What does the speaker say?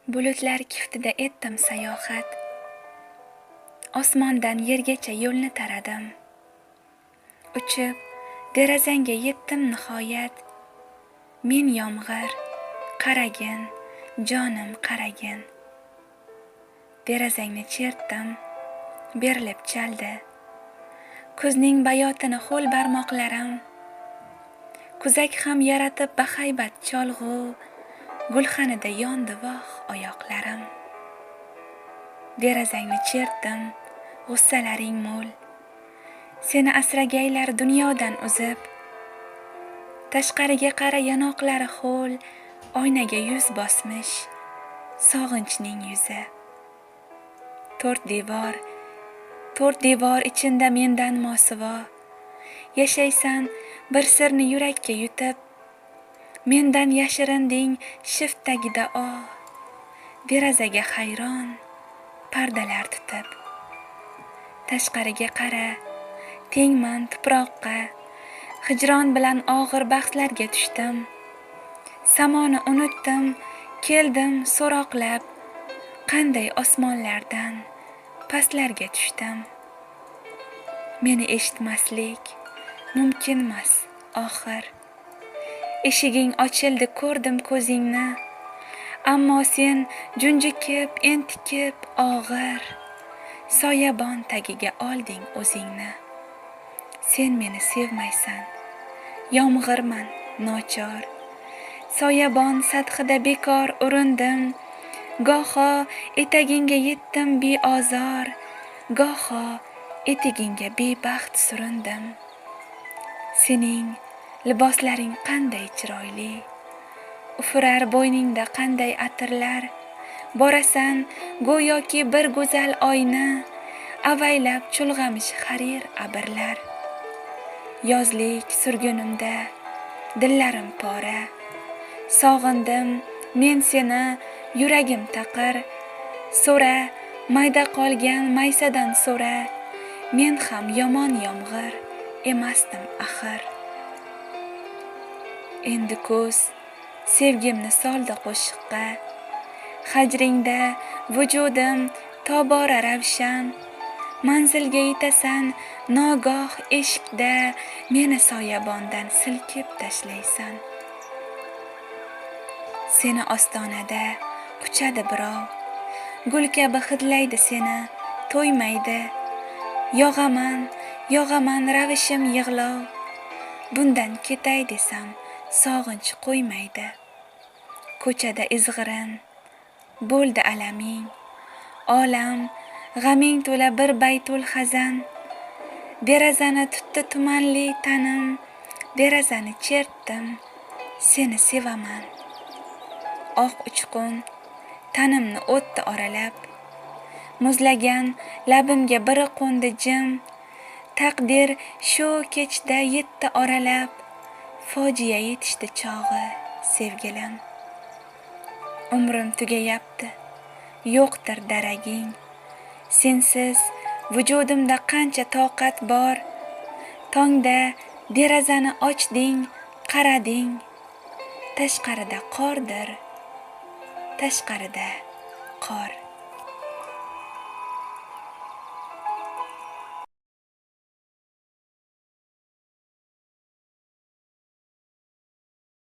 Bulutlar kiftida etdim sayohat. Osmondan yergacha yo'lni taradim. Uchib derazangga yetdim nihoyat. Men yomg'ir, qaragin, jonim qaragin. Derazangni chertdim, berilib chaldi. Kuzning bayotini ho'l barmoqlarim. Kuzak ham yaratib bahaybat cholg'u, gulxanida yondi voh oyoqlarim. Derazangni chertdim, g'ussalaring mo'l. Seni asragaylar dunyodan uzib. Tashqariga qara yanoqlari ho'l, oynaga yuz bosmish sog'inchning yuzi. To'rt devor, to'rt devor ichinda mendan mosuvo. Yashaysan bir sirni yurakka yutib. Mendan yashirinding shift tagida oh. Derazaga hayron pardalar tutib. Tashqariga qara, tengman tuproqqa. Hijron bilan og'ir bahslarga tushdim. Samoni unutdim, keldim so'roqlab. Qanday osmonlardan pastlarga tushdim. Meni eshitmaslik mumkinmas oxir. Eshiging ochildi, ko'rdim ko'zingni. Ammo sen junjikib, entikib og'ir soyabon tagiga olding o'zingni. Sen meni sevmaysan, yomg'irman nochor. Soyabon sathida bekor urindim. Goho etagingga yetdim beozor, goho etigingga bebaxt surindim. Sening liboslaring qanday chiroyli, ufurar bo'yningda qanday atirlar. Borasan go'yoki bir go'zal oyni avaylab chulg'amish harir abrlar. Yozlik surgunimda dillarim pora. Sog'indim men seni, yuragim taqir. So'ra, mayda qolgan maysadan so'ra. Men ham yomon yomg'ir emasdim axir. Endi ko'z sevgimni soldi qo'shiqqa. Hajringda vujudim tobora ravshan. Manzilga yetasan nogoh eshikda meni soyabondan silkib tashlaysan. Seni ostonada quchadi birov. Gul kabi hidlaydi seni, to'ymaydi. Yog'aman, yog'aman ravishim yig'lov. Bundan ketay desam sog'inch qo'ymaydi. Ko'chada izg'irin bo'ldi alaming. Olam g'aming to'la bir baytul hazan. Derazani tutdi tumanli tanim, derazani chertdim, seni sevaman. Oq uchqun tanimni o'tdi oralab. Muzlagan labimga biri qo'ndi jim. Taqdir shu kechda yetdi oralab. Fojia yetishdi chog'i, sevgilim. Umrim tugayapti, yo'qdir daraging. Sensiz vujudimda qancha toqat bor. Tongda derazani ochding, qarading. Tashqarida qordir, tashqarida qor.